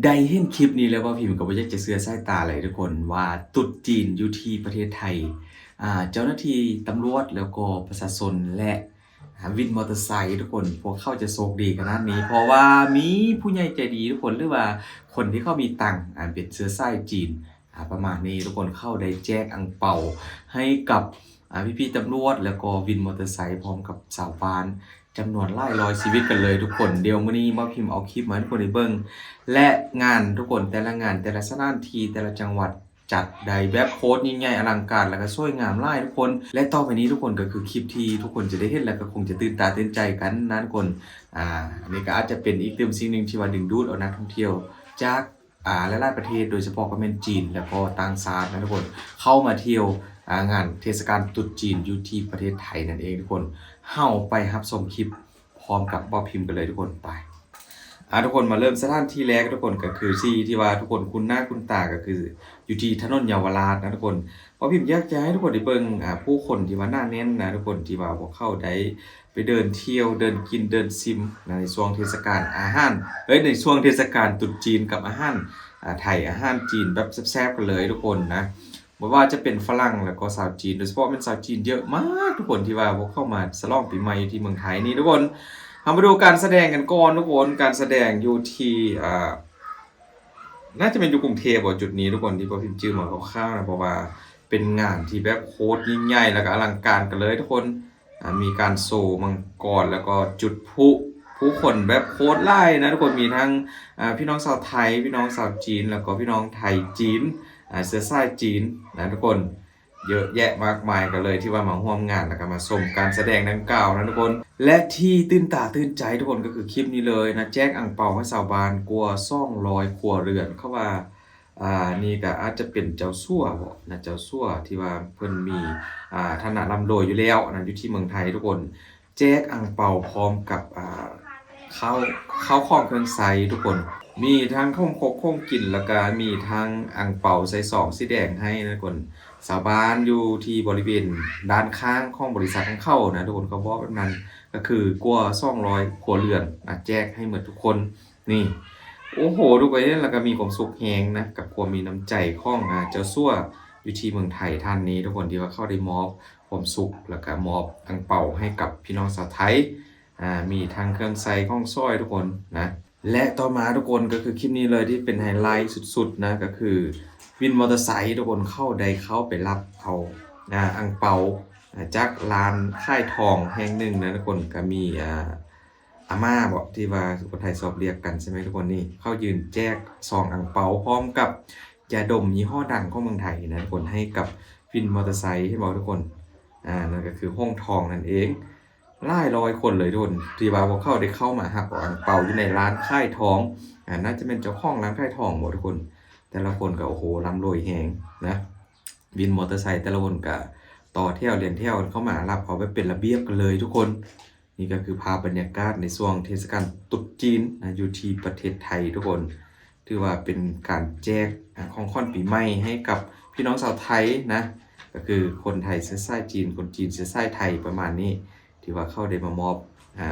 ໄດ້ເຫັນຄລິບນີ້ແລ້ວ ບ່າວພິມກໍບໍ່ຢາກຈະເຊື່ອສາຍຕາເລີຍທຸກຄົນ ວ່າຕຣຸດຈີນຢູ່ທີ່ປະເທດໄທ ອ່າ ເຈົ້າໜ້າທີ່ຕຳຫຼວດ ແລ້ວກໍປະຊາຊົນ ແລະ ວິນມໍເຕີໄຊທຸກຄົນ ພວກເຂົາຈະໂຊກດີຂະໜາດນີ້ ເພາະວ່າມີຜູ້ໃຫຍ່ໃຈດີທຸກຄົນ ຫຼືວ່າຄົນທີ່ເຂົາມີຕັງ ອ່າ ເປັນເຊື້ອສາຍຈີນ ອ່າ ປະມານນີ້ທຸກຄົນ ເຂົາໄດ້ແຈກອັງເປົາໃຫ້ກັບ ອ່າ ພີ່ໆຕຳຫຼວດ ແລ້ວກໍວິນມໍເຕີໄຊ ພ້ອມກັບຊາວບ້ານ ຈຳນວນຫຼາຍຮ້ອຍຊີວິດກັນເລີຍທຸກຄົນ. ດຽວມື້ນີ້ບ່າວພິມເອົາຄລິບມາໃຫ້ທຸກຄົນໄດ້ເບິ່ງ ແລະ ງານທຸກຄົນ ແຕ່ລະງານ ແຕ່ລະສະຖານທີ່ ແຕ່ລະຈັງຫວັດ ຈັດໄດ້ແບບໂຄດຍິ່ງໃຫຍ່ອະລັງການ ແລ້ວກໍສວຍງາມຫຼາຍທຸກຄົນ. ແລະ ຕໍ່ໄປນີ້ທຸກຄົນ ກໍຄືຄລິບທີ່ທຸກຄົນຈະໄດ້ເຫັນ ແລ້ວກໍຄົງຈະຕື່ນຕາຕື່ນໃຈກັນນະທຸກຄົນ. ອ່າ ອັນນີ້ກໍອາດຈະເປັນອີກຕື່ມສິ່ງໜຶ່ງທີ່ວ່າດຶງດູດເອົານັກທ່ອງທ່ຽວຈາກ ອ່າ ຫຼາຍໆປະເທດ ໂດຍສະເພາະກໍແມ່ນຈີນ ແລ້ວກໍຕ່າງຊາດນະທຸກຄົນ ເຂົ້າມາທ່ຽວ ອ່າ ງານເທດສະການຕຣຸດຈີນຢູ່ທີ່ປະເທດໄທນັ້ນເອງທຸກຄົນ. ເຮົາໄປຮັບຊົມຄລິບພ້ອມກັບບ່າວພິມກັນເລີຍທຸກຄົນ ໄປ. ອ່າ ທຸກຄົນ ມາເລີ່ມສະຖານທີ່ແລກທຸກຄົນ ກໍຄືທີ່ ທີ່ວ່າທຸກຄົນຄຸ້ນໜ້າຄຸ້ນຕາ ກໍຄືຢູ່ທີ່ຖະໜົນເຍົາວະລາດນະທຸກຄົນ. ບ່າວພິມຢາກຈະໃຫ້ທຸກຄົນໄດ້ເບິ່ງ ອ່າ ຜູ້ຄົນທີ່ວ່າໜາແໜ້ນນະທຸກຄົນ ທີ່ວ່າພວກເຂົາໄດ້ ໄປເດີນທ່ຽວ ເດີນກິນ ເດີນຊິມນະ ໃນຊ່ວງເທດສະການອາຫານ ເອີຍ ໃນຊ່ວງເທດສະການຕຣຸດຈີນກັບອາຫານ ອ່າ ໄທ ອາຫານຈີນແບບແຊບໆກັນເລີຍທຸກຄົນນະ. ບໍ່ວ່າຈະເປັນຝຣັ່ງ ແລ້ວກໍຊາວຈີນ ໂດຍສະເພາະແມ່ນຊາວຈີນເຍອະມາກທຸກຄົນ ທີ່ວ່າພວກເຂົາມາສະຫຼອງປີໃໝ່ຢູ່ທີ່ເມືອງໄທນີ້ທຸກຄົນ. ເຮົາມາດູການສະແດງກັນກ່ອນທຸກຄົນ ການສະແດງຢູ່ທີ່ ອ່າ ໜ້າຈະແມ່ນຢູ່ກຸງເທບບໍ ຈຸດນີ້ທຸກຄົນ ທີ່ບ່າວພິມຈື່ມາຄ່າວໆນະ ເພາະວ່າເປັນງານທີ່ແບບໂຄດຍິ່ງໃຫຍ່ ແລ້ວກໍອະລັງການກັນເລີຍທຸກຄົນ. ອ່າ ມີການໂຊມັງກອນ ແລ້ວກໍຈຸດພລຸ ຜູ້ຄົນແບບໂຄດຫຼາຍນະທຸກຄົນ. ມີທັງ ອ່າ ພີ່ນ້ອງຊາວໄທ ພີ່ນ້ອງຊາວຈີນ ແລ້ວກໍພີ່ນ້ອງໄທຈີນ ອ່າ ເຊື້ອສາຍຈີນນະທຸກຄົນ ເຍອະແຍະມາກມາຍກັນເລີຍ ທີ່ວ່າມາຮ່ວມງານ ແລ້ວກໍມາຊົມການສະແດງດັ່ງກ່າວນະທຸກຄົນ. ແລະ ທີ່ຕື່ນຕາຕື່ນໃຈທຸກຄົນ ກໍຄືຄລິບນີ້ເລີຍນະ ແຈກອັງເປົາໃຫ້ຊາວບ້ານກວ່າສອງຮ້ອຍຄົວເຮືອນ ເຂົາວ່າ ອ່າ ນີ້ກໍອາດຈະເປັນເຈົ້າສັວບໍນະ ເຈົ້າສັວທີ່ວ່າເພິ່ນມີ ອ່າ ຖານະລ່ຳລວຍຢູ່ແລ້ວນະ ຢູ່ທີ່ເມືອງໄທທຸກຄົນ ແຈກອັງເປົາພ້ອມກັບ ອ່າ ເຂົ້າ ເຂົ້າຂອງເຄື່ອງໃຊ້ທຸກຄົນ ມີທັງຂອງຄົກຂອງກິນ ແລ້ວກໍມີທັງອັງເປົາໃສ່ຊອງສີແດງໃຫ້ນະທຸກຄົນ. ຊາວບ້ານຢູ່ທີ່ບໍລິເວນດ້ານຂ້າງຂອງບໍລິສັດຂອງເຂົານະທຸກຄົນ ເຂົາບອກແບບນັ້ນ ກໍຄືກວ່າສອງຮ້ອຍຄົວເຮືອນນະ ແຈກໃຫ້ໝົດທຸກຄົນ. ນີ້ ໂອ້ໂຫ ທຸກຄົນເຫັນແລ້ວກໍມີຄວາມສຸກແຮງນະ ກັບຄວາມມີນ້ຳໃຈຂອງ ອ່າ ເຈົ້າສັວຢູ່ທີ່ເມືອງໄທທ່ານນີ້ທຸກຄົນ ທີ່ວ່າເຂົາໄດ້ມອບຄວາມສຸກ ແລ້ວກໍມອບອັງເປົາໃຫ້ກັບພີ່ນ້ອງຊາວໄທ ອ່າ ມີທັງເຄື່ອງໃຊ້ຂອງສອຍທຸກຄົນນະ. ແລະ ຕໍ່ມາທຸກຄົນ ກໍຄືຄລິບນີ້ເລີຍທີ່ເປັນໄຮໄລສຸດໆນະ ກໍຄືວິນມໍເຕີໄຊທຸກຄົນ ເຂົາໄດ້ເຂົ້າໄປລັກເອົາ ອ່າ ອັງເປົາ ອ່າ ຈາກຮ້ານຂາຍທອງແຫ່ງໜຶ່ງນະທຸກຄົນ ກໍມີ ອ່າ ອາມ່າບໍ ທີ່ວ່າຄົນໄທຊອບລຽກກັນໃຊ່ໄໝທຸກຄົນ? ນີ້ ເຂົາຢືນແຈກຊອງອັງເປົາ ພ້ອມກັບຢາດົມຍີ່ຫໍ້ດັງຂອງເມືອງໄທນະທຸກຄົນ ໃຫ້ກັບວິນມໍເຕີໄຊ ເຫັນບໍ່ທຸກຄົນ? ອ່າ ນັ້ນກໍຄືຫົງທອງນັ້ນເອງ ຫຼາຍຮ້ອຍຄົນເລີຍທຸກຄົນ ທີ່ວ່າພວກເຂົາໄດ້ເຂົ້າມາຮັບເອົາອັງເປົາຢູ່ໃນຮ້ານຂາຍທອງ. ອ່າ ໜ້າຈະແມ່ນເຈົ້າຂອງຮ້ານຂາຍທອງບໍທຸກຄົນ? ແຕ່ລະຄົນກໍ ໂອ້ໂຫ ລ່ຳລວຍແຮງນະ ວິນມໍເຕີໄຊແຕ່ລະຄົນກໍຕໍ່ແຖວລຽນແຖວກັນເຂົ້າມາຮັບເອົາແບບເປັນລະບຽບກັນເລີຍທຸກຄົນ. ນີ້ກໍຄືພາບບັນຍາກາດໃນຊ່ວງເທດສະການຕຣຸດຈີນນະ ຢູ່ທີ່ປະເທດໄທທຸກຄົນ ຖືວ່າເປັນການແຈກ ອາ ຂອງຂວັນປີໃໝ່ໃຫ້ກັບພີ່ນ້ອງຊາວໄທນະ ກໍຄືຄົນໄທເຊື້ອສາຍຈີນ ຄົນຈີນເຊື້ອສາຍໄທປະມານນີ້ ທີ່ວ່າເຂົາໄດ້ມາມອບ ອາ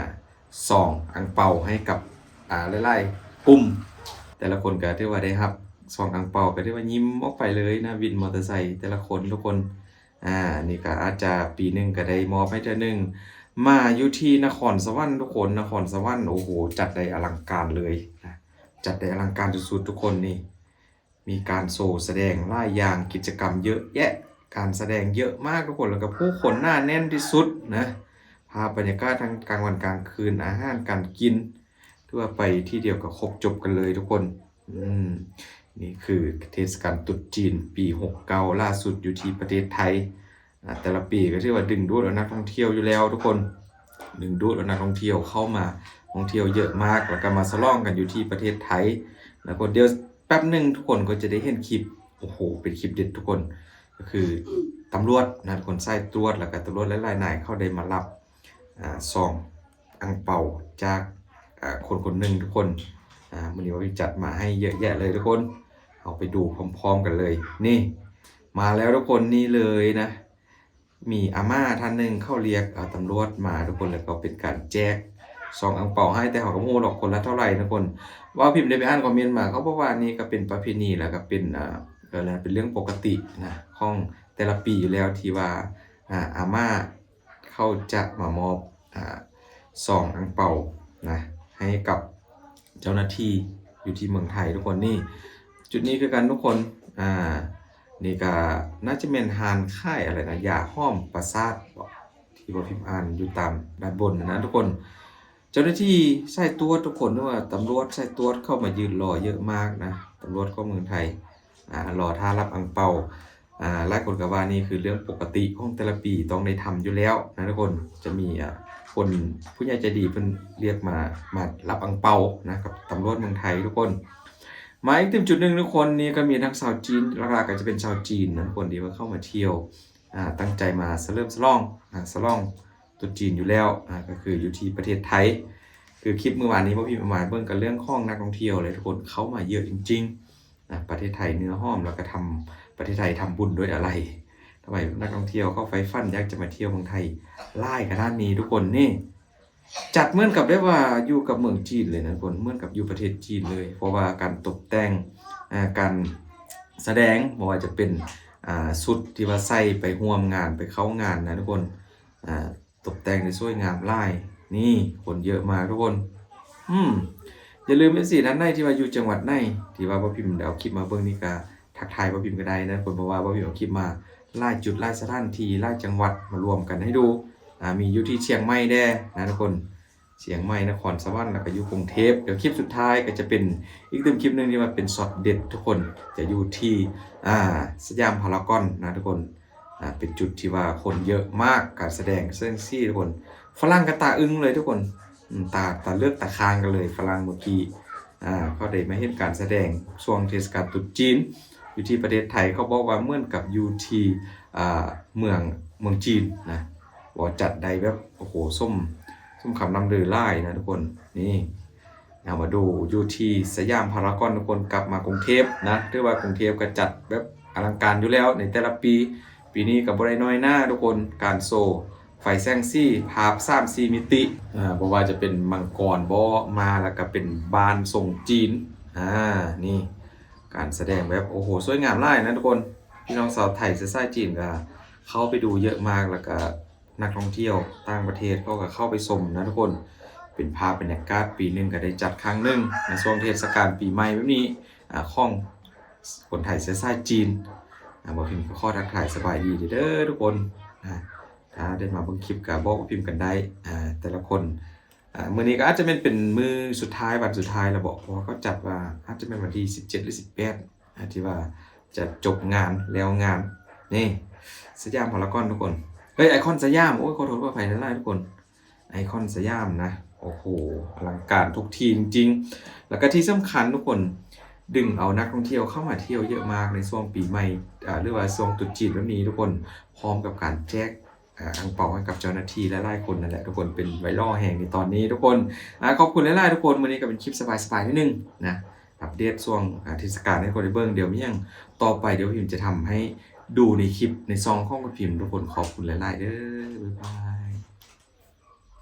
ຊອງອັງເປົາໃຫ້ກັບ ອາ ຫຼາຍໆກຸ່ມ ແຕ່ລະຄົນກໍຖືວ່າໄດ້ຮັບຊອງອັງເປົາ ກໍຖືວ່າຍິ້ມອອກໄປເລີຍນະ ວິນມໍເຕີໄຊແຕ່ລະຄົນທຸກຄົນ. ອາ ນີ້ກໍອາດຈະປີໜຶ່ງກໍໄດ້ມອບໃຫ້ເທື່ອໜຶ່ງ. ມາຢູ່ທີ່ນະຄອນສະຫວັນທຸກຄົນ ນະຄອນສະຫວັນ ໂອ້ໂຫ ຈັດໄດ້ອະລັງການເລີຍນະ ຈັດໄດ້ອະລັງການສຸດໆທຸກຄົນ. ນີ້ ມີການໂຊສະແດງຫຼາຍຢ່າງ ກິດຈະກຳເຍອະແຍະ ການສະແດງເຍອະມາກທຸກຄົນ ແລ້ວກໍຜູ້ຄົນໜາແໜ້ນທີ່ສຸດນະ. ພາບບັນຍາກາດທັງກາງວັນກາງຄືນ ອາຫານການກິນ ຖືວ່າໄປທີ່ດຽວກໍຄົບຈົບກັນເລີຍທຸກຄົນ. ອືມ ນີ້ຄືເທດສະການຕຣຸດຈີນປີຫົກເກົ້າ ລ່າສຸດຢູ່ທີ່ປະເທດໄທ. ອາ ແຕ່ລະປີກໍຖືວ່າດຶງດູດເອົານັກທ່ອງທ່ຽວຢູ່ແລ້ວທຸກຄົນ ດຶງດູດເອົານັກທ່ອງທ່ຽວເຂົ້າມາທ່ອງທ່ຽວເຍອະມາກ ແລ້ວກໍມາສະຫຼອງກັນຢູ່ທີ່ປະເທດໄທນະ. ຄົນດຽວແປັບໜຶ່ງທຸກຄົນກໍຈະໄດ້ເຫັນຄລິບ ໂອ້ໂຫ ເປັນຄລິບເດັດທຸກຄົນ ກໍຄືຕຳຫຼວດນະ ຄົນສາຍຕຣວດ ແລ້ວກໍຕຳຫຼວດຫຼາຍໆນາຍ ເຂົາໄດ້ມາລັກ ອາ ຊອງອັງເປົາຈາກ ອາ ຄົນຄົນໜຶ່ງທຸກຄົນ. ອາ ມື້ນີ້ວ່າຈັດມາໃຫ້ເຍອະແຍະເລີຍທຸກຄົນ ເຮົາໄປດູພ້ອມໆກັນເລີຍ. ນີ້ ມາແລ້ວທຸກຄົນ ນີ້ເລີຍນະ ມີອາມ່າທ່ານໜຶ່ງເຂົາລຽກ ອາ ຕຳຫຼວດມາທຸກຄົນ ແລ້ວກໍເປັນການແຈກ ຊອງອັງເປົາໃຫ້ ແຕ່ເຮົາກໍບໍ່ຮູ້ດອກຄົນລະເທົ່າໃດນະທຸກຄົນ. ເວົ້າພິມໄດ້ໄປອ່ານຄອມເມັນມາ ເຂົາບອກວ່ານີ້ກໍເປັນປະເພນີ ແລ້ວກໍເປັນ ເອີ ເອີ້ນວ່າເປັນເລື່ອງປົກກະຕິນະ ຂອງແຕ່ລະປີຢູ່ແລ້ວ ທີ່ວ່າ ອາ ອາມ່າເຂົາຈະມາມອບ ອາ ຊອງອັງເປົານະ ໃຫ້ກັບເຈົ້າໜ້າທີ່ຢູ່ທີ່ເມືອງໄທທຸກຄົນ. ນີ້ ຈຸດນີ້ຄືກັນທຸກຄົນ. ອາ ນີ້ກໍໜ້າຈະແມ່ນຮ້ານຂາຍອະໄລນະ ຢາຫອມປາສາດບໍ ທີ່ວ່າພິມອ່ານຢູ່ຕາມດ້ານບົນນະທຸກຄົນ. ເຈົ້າໜ້າທີ່ສາຍຕວດທຸກຄົນ ຫຼືວ່າຕຳຫຼວດສາຍຕວດເຂົ້າມາຢືນລໍເຍອະມາກນະ ຕຳຫຼວດຂອງເມືອງໄທ ອາ ລໍຖ້າຮັບອັງເປົາ. ອາ ຫຼາຍຄົນກໍວ່ານີ້ຄືເລື່ອງປົກກະຕິຂອງແຕ່ລະປີຕ້ອງໄດ້ທຳຢູ່ແລ້ວນະທຸກຄົນ. ຈະມີ ອາ ຄົນຜູ້ໃຫຍ່ໃຈດີເພິ່ນລຽກມາ ມາຮັບອັງເປົານະ ກັບຕຳຫຼວດເມືອງໄທທຸກຄົນ. ມາອີກຕື່ມຈຸດໜຶ່ງທຸກຄົນ ນີ້ກໍມີທັງຊາວຈີນ ຫຼັກໆກໍຈະເປັນຊາວຈີນນະທຸກຄົນ ທີ່ວ່າເຂົ້າມາທ່ຽວ ອາ ຕັ້ງໃຈມາສະເຫຼີມສະຫຼອງ ອາ ສະຫຼອງ ຕຣຸດຈີນຢູ່ແລ້ວ ອາ ກໍຄືຢູ່ທີ່ປະເທດໄທ. ຄືຄລິບມື້ວານນີ້ ພວກພີ່ມາເບິ່ງກັນເລື່ອງຂອງນັກທ່ອງທ່ຽວເລີຍທຸກຄົນ ເຂົ້າມາເຍອະຈິງໆ ນະ. ປະເທດໄທເນື້ອຫອມ ແລ້ວກໍທຳ ປະເທດໄທທຳບຸນດ້ວຍອາໄລ. ທຳໄມນັກທ່ອງທ່ຽວເຂົາໃຝ່ຝັນຢາກຈະມາທ່ຽວເມືອງໄທຫຼາຍຂະໜາດນີ້ທຸກຄົນ? ນີ້ ຈັດເໝືອນກັບແບບວ່າຢູ່ກັບເມືອງຈີນເລີຍນະທຸກຄົນ ເໝືອນກັບຢູ່ປະເທດຈີນເລີຍ ເພາະວ່າການຕົບແຕ່ງ ອາ ການສະແດງ ບໍ່ວ່າຈະເປັນ ອາ ຊຸດທີ່ວ່າໃສ່ໄປຮ່ວມງານ ໄປເຂົ້າງານນະທຸກຄົນ ອາ ຕົບແຕ່ງໄດ້ສວຍງາມຫຼາຍ. ນີ້ ຄົນເຍອະມາກທຸກຄົນ. ອືມ ຢ່າລືມ ເອັຟຊີ ທ່ານໃດທີ່ວ່າຢູ່ຈັງຫວັດໃດ ທີ່ວ່າບໍ່ພິມໄດ້ເອົາຄລິບມາເບິ່ງນີ້ ກໍທັກທາຍບໍ່ພິມກໍໄດ້ນະທຸກຄົນ ເພາະວ່າບໍ່ພິມເອົາຄລິບມາຫຼາຍຈຸດ ຫຼາຍສະຖານທີ່ ຫຼາຍຈັງຫວັດມາລວມກັນໃຫ້ດູ. ອາ ມີຢູ່ທີ່ຊຽງໃໝ່ແດ່ນະທຸກຄົນ ຊຽງໃໝ່ ນະຄອນສະຫວັນ ແລ້ວກໍຢູ່ກຸງເທບ. ດຽວຄລິບສຸດທ້າຍກໍຈະເປັນອີກຕື່ມຄລິບໜຶ່ງທີ່ວ່າເປັນຊັອດເດັດທຸກຄົນ ຈະຢູ່ທີ່ ອາ ສະຫຍາມພາລາກອນນະທຸກຄົນ. ອາ ເປັນຈຸດທີ່ວ່າຄົນເຍອະມາກ ການສະແດງເຊິ່ງຊີ້ທຸກຄົນ ຝຣັ່ງກໍຕາອຶ້ງເລີຍທຸກຄົນ. ອືມ ຕາ ຕາເລືອກຕາຄ້າງກັນເລີຍ ຝຣັ່ງເມື່ອກີ້ ອາ ເຂົາໄດ້ມາເຫັນການສະແດງຊ່ວງເທດສະການຕຣຸດຈີນຢູ່ທີ່ປະເທດໄທ. ເຂົາບອກວ່າເໝືອນກັບຢູ່ທີ່ ອາ ເມືອງ ເມືອງຈີນນະ ວ່າຈັດໄດ້ແບບ ໂອ້ໂຫ ສົມ ສົມຄຳລ່ຳລືຫຼາຍນະທຸກຄົນ. ນີ້ ເຮົາມາດູຢູ່ທີ່ສະຫຍາມພາລາກອນທຸກຄົນ ກັບມາກຸງເທບນະ ຖືວ່າກຸງເທບກໍຈັດແບບອະລັງການຢູ່ແລ້ວໃນແຕ່ລະປີ. ປີນີ້ກໍບໍ່ໄດ້ນ້ອຍໜ້າທຸກຄົນ ການໂຊໄຟແສງສີ ພາບສາມສີ່ມິຕິ ອາ ບໍ່ວ່າຈະເປັນມັງກອນບໍ ມາແລ້ວກໍເປັນບ້ານຊົງຈີນ. ອາ ນີ້ ການສະແດງແບບ ໂອ້ໂຫ ສວຍງາມຫຼາຍນະທຸກຄົນ. ພີ່ນ້ອງຊາວໄທເຊື້ອສາຍຈີນກໍເຂົ້າໄປດູເຍອະມາກ ແລ້ວກໍ ນັກທ່ອງທ່ຽວຕ່າງປະເທດເຂົາກໍເຂົ້າໄປຊົມນະທຸກຄົນ. ເປັນພາບບັນຍາກາດ ປີໜຶ່ງກໍໄດ້ຈັດຄັ້ງໜຶ່ງໃນຊ່ວງເທດສະການປີໃໝ່ແບບນີ້ ອາ ຂອງຄົນໄທເຊື້ອສາຍຈີນ. ອາ ບໍ່ພິມກໍຂໍທັກທາຍສະບາຍດີເດີທຸກຄົນ. ອາ ຖ້າໄດ້ມາເບິ່ງຄລິບກໍບອກວ່າພິມກັນໄດ້ ອາ ແຕ່ລະຄົນ. ອາ ມື້ນີ້ກໍອາດຈະແມ່ນເປັນມື້ສຸດທ້າຍ ວັນສຸດທ້າຍແລ້ວບໍ ເພາະວ່າເຂົາຈັດວ່າອາດຈະແມ່ນວັນທີສິບເຈັດ ຫຼື ສິບແປດ ອາ ທີ່ວ່າຈະຈົບງານ ແລ້ວງານ. ນີ້ ສະຫຍາມພາລາກອນທຸກຄົນ ເອີຍ ໄອຄອນສະຫຍາມ ໂອ້ຍ ຂໍໂທດຂໍອະໄພຫຼາຍໆທຸກຄົນ ໄອຄອນສະຫຍາມນະ. ໂອ້ໂຫ ອະລັງການທຸກທີ່ຈິງໆ ແລ້ວກໍທີ່ສຳຄັນທຸກຄົນ ດຶງເອົານັກທ່ອງທ່ຽວເຂົ້າມາທ່ຽວເຍອະມາກໃນຊ່ວງປີໃໝ່ ອາ ຫຼືວ່າຊ່ວງຕຣຸດຈີນແບບນີ້ທຸກຄົນ ພ້ອມກັບການແຈກ ອາ ອັງເປົາໃຫ້ກັບເຈົ້າໜ້າທີ່ຫຼາຍໆຄົນນັ້ນແຫຼະທຸກຄົນ ເປັນໄວຣັລແຮງໃນຕອນນີ້ທຸກຄົນ. ອາ ຂອບຄຸນຫຼາຍໆທຸກຄົນ ມື້ນີ້ກໍເປັນຄລິບສະບາຍໆໜ້ອຍໜຶ່ງນະ ອັບເດດຊ່ວງ ອາ ເທດສະການໃຫ້ທຸກຄົນໄດ້ເບິ່ງ. ດຽວມີຫຍັງຕໍ່ໄປ ດຽວພິມຈະທຳໃຫ້ດູໃນຄລິບໃນຊ່ອງຂອງພິມທຸກຄົນ. ຂອບຄຸນຫຼາຍໆເດີ ບາຍບາຍ.